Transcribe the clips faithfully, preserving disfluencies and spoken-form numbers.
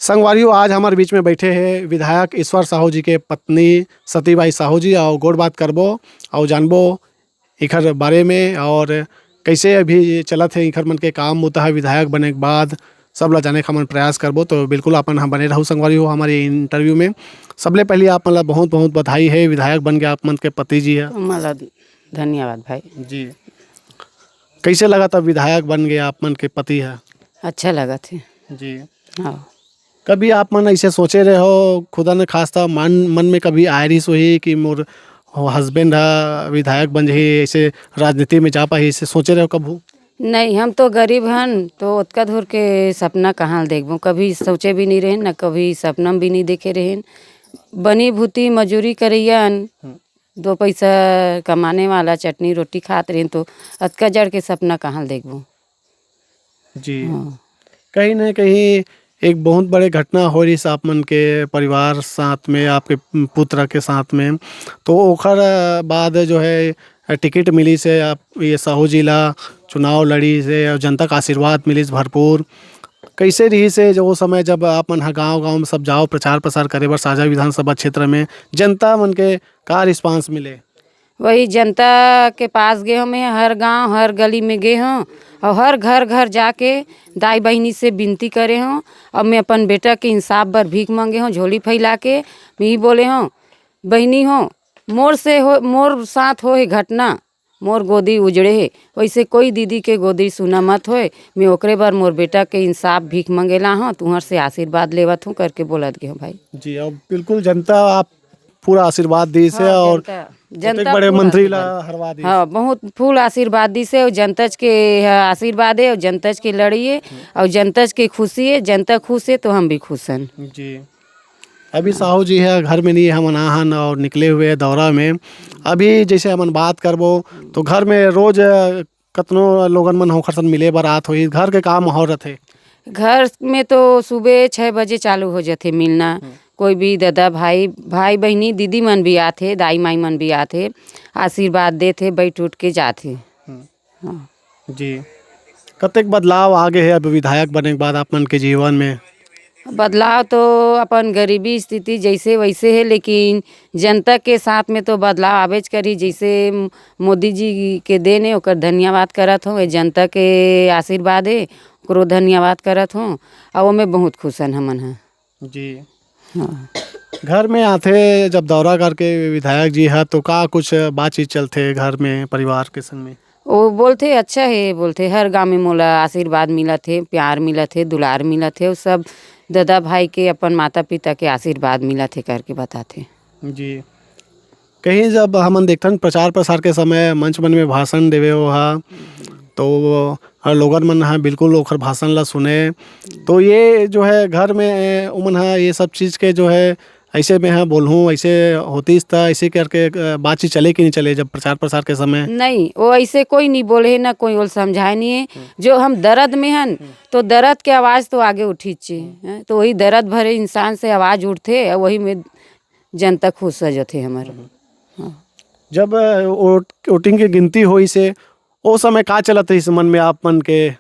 संगवारी हो, आज हमर बीच में बैठे हे विधायक ईश्वर साहू जी के पत्नी सतीबाई साहू जी, अउ गोठ बात करबो अउ जानबो एखर बारे में, अउ कइसे अभी चलत हे एखर मन के काम बुता हे विधायक बने के बाद, सब ला जाने के हमन प्रयास करबो। तो बिल्कुल आप मन ह बने रहू संगवारी हो हमर ये interview में। सबले पहिली आप मन ला बहुत-बहुत बधाई हे, विधायक बन के आप मन के पति जी ह। मला धन्यवाद भाई। जी। कइसे लगत हे विधायक बन के आप मन के पति ह? अच्छा लगत हे। जी। हाँ। कभी आप मन अइसे सोचे रहे हो, खुदा न खास्ता मन, मन में कभी आए रहिस होही कि मोर husband ह विधायक बन जाही, अइसे राजनीति में जा पाही, अइसे सोचे रहे हो कभू? नहीं, हम तो गरीब हन, तो ओतका दूर के सपना कहाँ ल देखबो? कभी सोचे भी नहीं रहेन, न कभी सपना में भी नहीं देखे रहेन। बनी भूती मजूरी करइयन, हम्म। दो पैसा कमाने वाला, चटनी रोटी खात रहेन, तो अतका जड़ के सपना कहाँ ल देखबो? जी। हाँ। कहीं न कहीं एक बहुत बड़े घटना हो रहिस आप मन के परिवार साथ में, आपके पुत्र के साथ में। तो ओखर बाद जो है टिकट मिलिस हे आप ये साहू जी ला, चुनाव लड़िस हे अउ जनता का आशीर्वाद मिलिस भरपूर। कइसे रहिस हे जो वो समय जब आप मन ह गाँव-गाँव में सब जाओ प्रचार प्रसार करे बर साजा विधानसभा क्षेत्र में, जनता मन के का response मिले? वही जनता के पास गे हों मैं, हर गांव, हर गली में गे हों अउ हर घर, घर जाके दाई बहिनी से बिनती करे हों। अउ मैं अपन बेटा के इंसाफ बर भीख मांगे हों, झोली फैला के। मैं ही बोले हों, "बहिनी हो, मोर से हो, मोर साथ हो हे घटना, मोर गोदी उजड़े हे, वइसे कोई दीदी के गोदी सुना मत होय। मैं ओकरे बर मोर बेटा के इंसाफ भीख मांगे ला हों, तुहर से आशीर्वाद लेवत हों," करके बोलत गे हों भाई। जी, अब बिल्कुल जनता आप पूरा आशीर्वाद दिस हे हाँ, अउ जनता, ओतेक जनता बड़े पूरा मंत्री ला आशीर्वाद। हरवा दिस। हाँ, बहुत full आशीर्वाद दिस हे अउ जनतज के ह आशीर्वाद हे अउ जनतज के लड़ाई हे अउ जनतज के खुशी हे, जनता खुश हे तो हम भी खुश हन। जी। अभी साहू जी ह घर में नहीं हे, हमन आहन अउ निकले हुए दौरा में। अभी जइसे हमन बात करबो तो घर में रोज कतनो लोगन मन ओखर सन मिले बर आत होही, घर के का माहौल रथे? घर में तो सुबह छह बजे चालू हो जाथे मिलना। हम्म। कोई भी ददा भाई, भाई बहिनी, दीदी मन भी आथे, दाई माई मन भी आथे, आशीर्वाद देथे, बैठ उठ के जाथे। हम्म। हाँ। जी। कतेक बदलाव आ गे हे अब विधायक बने के बाद आप मन के जीवन में? बदलाव तो अपन गरीबी स्थिति जइसे वइसे हे, लेकिन जनता के साथ में तो बदलाव आबेच करही। जइसे मोदी जी के देन हे, ओकर धन्यवाद करत हों, ये जनता के आशीर्वाद हे, ओकरो धन्यवाद करत हों, अउ ओमे बहुत खुश हन हमन ह। जी। हाँ। घर में आथे जब दौरा करके विधायक जी ह, तो का कुछ बातचीत चलथे घर में परिवार के संग में? वो बोलथे, "अच्छा हे," बोलथे, "हर गाँव में मोला आशीर्वाद मिलत हे, प्यार मिलत हे, दुलार मिलत हे, वो सब ददा भाई के, अपन माता पिता के आशीर्वाद मिलत हे," करके बताथे। जी। कहीं जब हमन देखथन प्रचार प्रसार के समय मंच मन में भाषण देवे हो हा, तो हर लोगन मन ह बिल्कुल ओखर भाषण ला सुने। तो ये जो है घर में, ए, उमन ह ये सब चीज़ के जो है, "ऐसे में ह बोलहूँ, ऐसे होतिस त," ऐसे करके, अ, बातचीत चले कि नहीं चले जब प्रचार प्रसार के समय? नहीं, वो ऐसे कोई नहीं बोले है, ना कोई वो समझाए नहीं है। हम्म। जो हम दर्द में हन, हम्म। तो दर्द के आवाज़ तो आगे उठिच हे, हम्म। हैं? तो वही दर्द भरे इंसान से आवाज़ उठथे, अउ वही में जनता खुश हो जाथे हमर। हम्म। हाँ। जब, अ, वोट-, वोटिंग के गिनती होइस हे, ओ समय का चलत रहिस मन में आप मन के?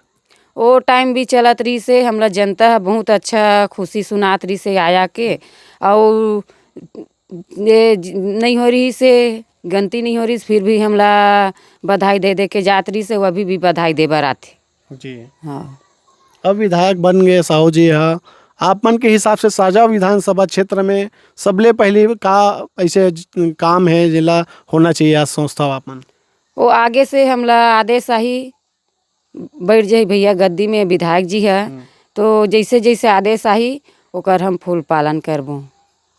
ओ टाइम भी चलत रहिस हे, हमला जनता ह बहुत अच्छा खुशी सुनात रहिस हे आया के, अउ ये ज-, नइ हो रहिस हे, गनती नइ हो रहिस, फिर भी हमला बधाई दे दे के जात रहिस हे, वो अभी भी बधाई दे बर आथे। जी। हाँ। अब विधायक बन गए साहू जी ह, आप मन के हिसाब से साजा विधानसभा क्षेत्र में सबले पहली का ऐसे ज-, काम है जेला होना चाहिए आज सोचथव आप मन? वो आगे से हमला आदेश आही, बैठ जाही भैया गद्दी में विधायक जी ह, हम्म। तो जैसे जैसे आदेश आही ओकर हम फूल पालन करबो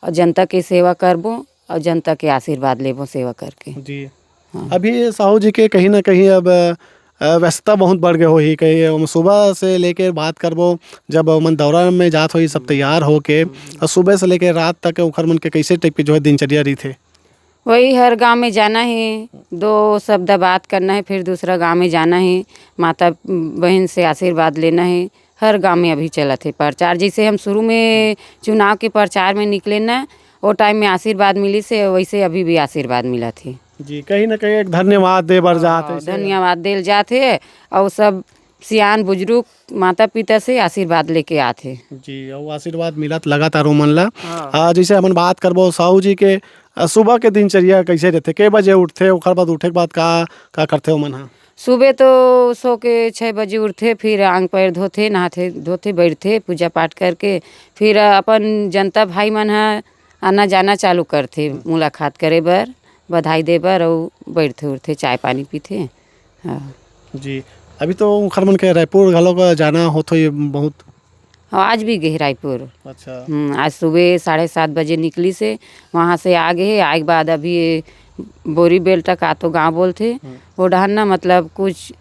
और जनता के सेवा करबो और जनता के आशीर्वाद लेबो सेवा करके। जी। हाँ। अभी साहू जी के कहीं ना कहीं अब, अ, व्यस्तता बहुत बढ़ गए होही, कहीं हम सुबह से लेके बात करबो, जब ओमन दौरा में जात होही, सब तैयार होके, हम्म। और सुबह से लेके रात तक ओखर मन के कैसे टाइप के जो है दिनचर्या रहिथे? वही हर गांव में जाना है, दो शब्द बात करना है, फिर दूसरा गांव में जाना है, माता बहन से आशीर्वाद लेना है। हर गांव में अभी चलत है प्रचार। जैसे हम शुरू में चुनाव के प्रचार में निकले ना, वो टाइम में आशीर्वाद मिलिस हे, वैसे अभी भी आशीर्वाद मिलत हे। जी, कहीं ना कहीं एक धन्यवाद दे बर जात हाँ, है इसे। धन्यवाद देल जात हे। और सब सियान बुजुर्ग माता पिता से आशीर्वाद लेके आथे। जी, अउ आशीर्वाद मिलत लगातार ओमन ला। हाँ। आ, जैसे हमन बात करबो साहू जी के, आ, सुबह के दिनचर्या कैसे रहथे, के बजे उठथे, ओकर बाद उठे के बाद का, का करथे ओमन ह? सुबह तो सो के छः बजे उठथे, फिर आंग पैर धोथे, नहाथे धोथे, बैठथे पूजा पाठ करके, फिर अपन जनता भाई मन ह आना जाना चालू करथे मुलाकात करे बर, बधाई दे बर, अउ बैठथे उठथे, चाय पानी पीथे। हाँ। जी, अभी तो उखर मन के रायपुर घलो का जाना होत होही बहुत। हाँ, आज भी गे हे रायपुर। अच्छा। हम्म, आज सुबह साढ़े सात बजे निकलिस हे, वहाँ से आ गे हे। आए के बाद अभी ये बोरीबेलटा का तो गाँव बोलथे, हम्म। वो डहन ना, मतलब, कुछ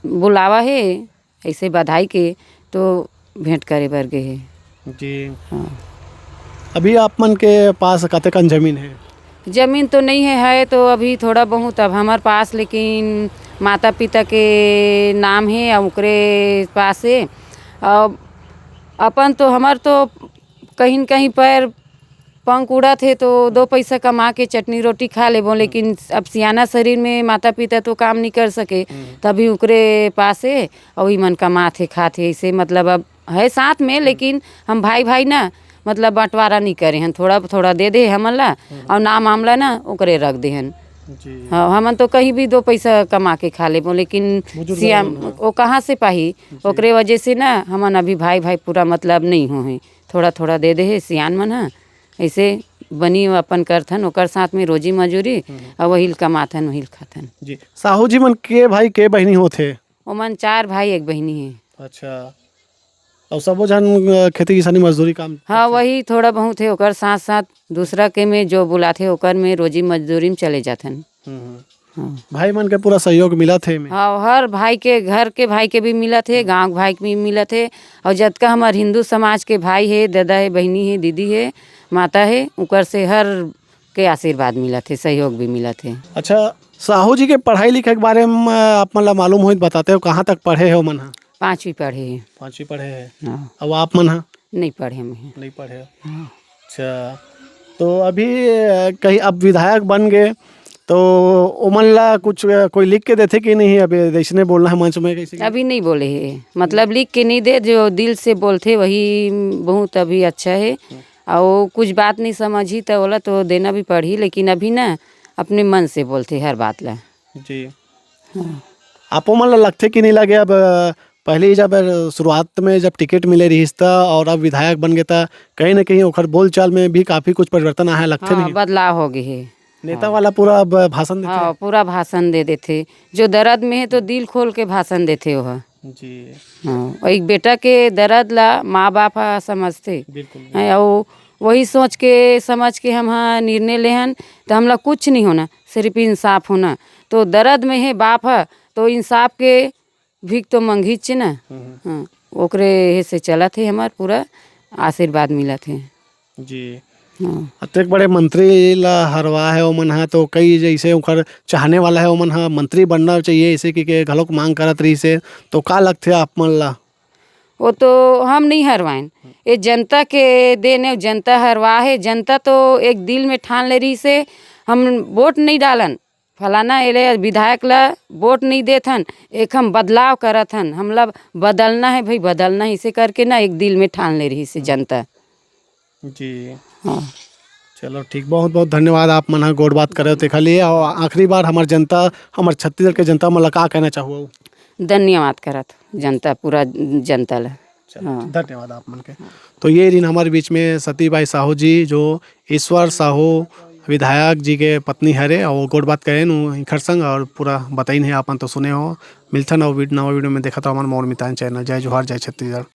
बुलावा हे ऐसे बधाई के, तो भेंट करे बर गे हे। जी। हाँ। अभी आप मन के पास कतेकन जमीन हे? जमीन तो नहीं है, है तो अभी थोड़ा बहुत अब हमर पास, लेकिन माता पिता के नाम हे, अब ओकरे पास हे। अब अपन तो, हमर तो कहीं न कहीं पैर पंख उड़त हे, तो दो पैसा कमा के चटनी रोटी खा लेबो, लेकिन अब सियाना शरीर में माता पिता तो काम नहीं कर सके, हम्म। तभी ओकरे पास हे, अउ ई मन कमात हे, खात हे, ऐसे, मतलब, अब है साथ में, हम्म। लेकिन हम भाई भाई ना, मतलब, बंटवारा नहीं करे हन, थोड़ा थोड़ा दे दे हमन ला, हम्म। और नाम आमला ना ओकरे रख दे हन। जी। हाँ, हमन तो कहीं भी दो पैसा कमा के खा लेबो, लेकिन बुजुर्ग सियान मन ह। वो कहाँ से पाही? जी। ओकरे वजह से ना हमन अभी भाई भाई पूरा, मतलब, नहीं हो हे, थोड़ा थोड़ा दे दे हे सियान मन ह। ऐसे बनी अपन करथन, ओकर साथ में रोजी मजूरी, हम्म। और वही ल कमाथन, वही ल खाथन। जी, साहू जी मन के भाई के बहिनी होथे? ओमन चार भाई, एक बहिनी हे। अच्छा, अउ सबो झन, अ, खेती किसानी मजदूरी काम हाँ, करथे? वही थोड़ा बहुत हे, ओकर साथ साथ दूसरा के में जो बुलाथे, ओकर में रोजी मजदूरी में चले जाथन। हम्म, हम्म। हाँ। भाई मन के पूरा सहयोग मिलत हे एमे? हाँ, हर भाई के, घर के भाई के भी मिलत हे, गाँव के भाई के भी मिलत हे, और जतका हमर हिंदू समाज के भाई हे, ददा हे, बहिनी हे, दीदी हे, माता हे, ओकर से हर के आशीर्वाद मिलत हे, सहयोग भी मिलत हे। अच्छा, साहू जी के पढ़ाई लिखाई के बारे में आप मन ला मालूम होही त बताते हो, कहाँ तक पढ़े हे ओमन ह? पाँचवीं पढ़े हे। पाँचवीं पढ़े हे। हाँ। अउ आप मन ह? नहीं पढ़े मैं। नहीं पढ़े। हाँ। अच्छा, तो अभी, अ, कहीं अब विधायक बन गे, तो ओमन ला कुछ, अ, कोई लिख के देथे कि नहीं? अभी जैसने बोलना है मंच में, कैसे? अभी नहीं बोले हे, मतलब, लिख के नहीं दे, जो दिल से बोलथे वही बहुत अभी अच्छा हे। हम्म। अउ कुछ बात नहीं समझही त ओला तो देना भी पड़ही, लेकिन अभी ना अपने मन से बोलथे हर बात ला। जी। हाँ। आपो मन ला लगथे कि नहीं लगे? अब, अ, पहले ही जब, अ, शुरुआत में जब टिकट मिले रहिस त, और अब विधायक बन गे त, कहीं ना कहीं ओखर बोलचाल में भी काफी कुछ परिवर्तन आए हे, लगथे हाँ, नहीं? बदलाव हो गे हे। नेता हाँ। वाला पूरा अब भाषण देथे? हाँ, पूरा भाषण दे देथे। जो दर्द में हे तो दिल खोल के भाषण देथे ओह। जी। हाँ, एक बेटा के दर्द ला माँ बाप ह समझथे। बिल्कुल, हैं, बिल्कुल। अउ वही सोच के, समझ के हम ह निर्णय लेहन, त हमला कुछ नहीं होना, सिर्फ इंसाफ होना। तो दर्द में हे बाप ह, तो इंसाफ के भीख तो मंगहीच ना। हम्म। हाँ, ओकरे हे से चलत हे, हमर पूरा आशीर्वाद मिलत हे। जी। हाँ। अतेक बड़े मंत्री ला हरवा हे ओमन ह, तो कई जैसे ओकर चाहने वाला हे, ओमन ह मंत्री बनना चाहिए, ऐसे कि के घलोक मांग करत रहिस हे, तो का लगथे आप मन ला? वो तो हम नहीं हरवाएन, ये जनता के देन हे, जनता हरवा हे। जनता तो एक दिल में ठान ले रहिस हे, हम वोट नहीं डालन, फलाना एले विधायक ला वोट नहीं देत हन, एक हम बदलाव करत हन, हमला बदलना है भाई, बदलना है, इसे करके ना एक दिल में ठान ले रहिस हे जनता। जी। हाँ। चलो ठीक, बहुत बहुत धन्यवाद आप मन ह गोठ बात करे हो तेखर लिए। और आखिरी बार हमर जनता, हमर छत्तीसगढ़ के जनता मन ला का कहना चाहू? धन्यवाद करत जनता, पूरा जनता ला। चलो, हाँ। धन्यवाद आप मन के। तो ये रहिन हमर बीच में सतीबाई साहू जी, जो ईश्वर साहू विधायक जी के पत्नी हरे, और गोठ बात करेन उ इखर संग और पूरा बताइन हे, आपन तो सुने हो। मिलथन और वीड-, नवा वीडियो में देखत रहो हमर मोर मितान चैनल। जय जोहार, जय छत्तीसगढ़।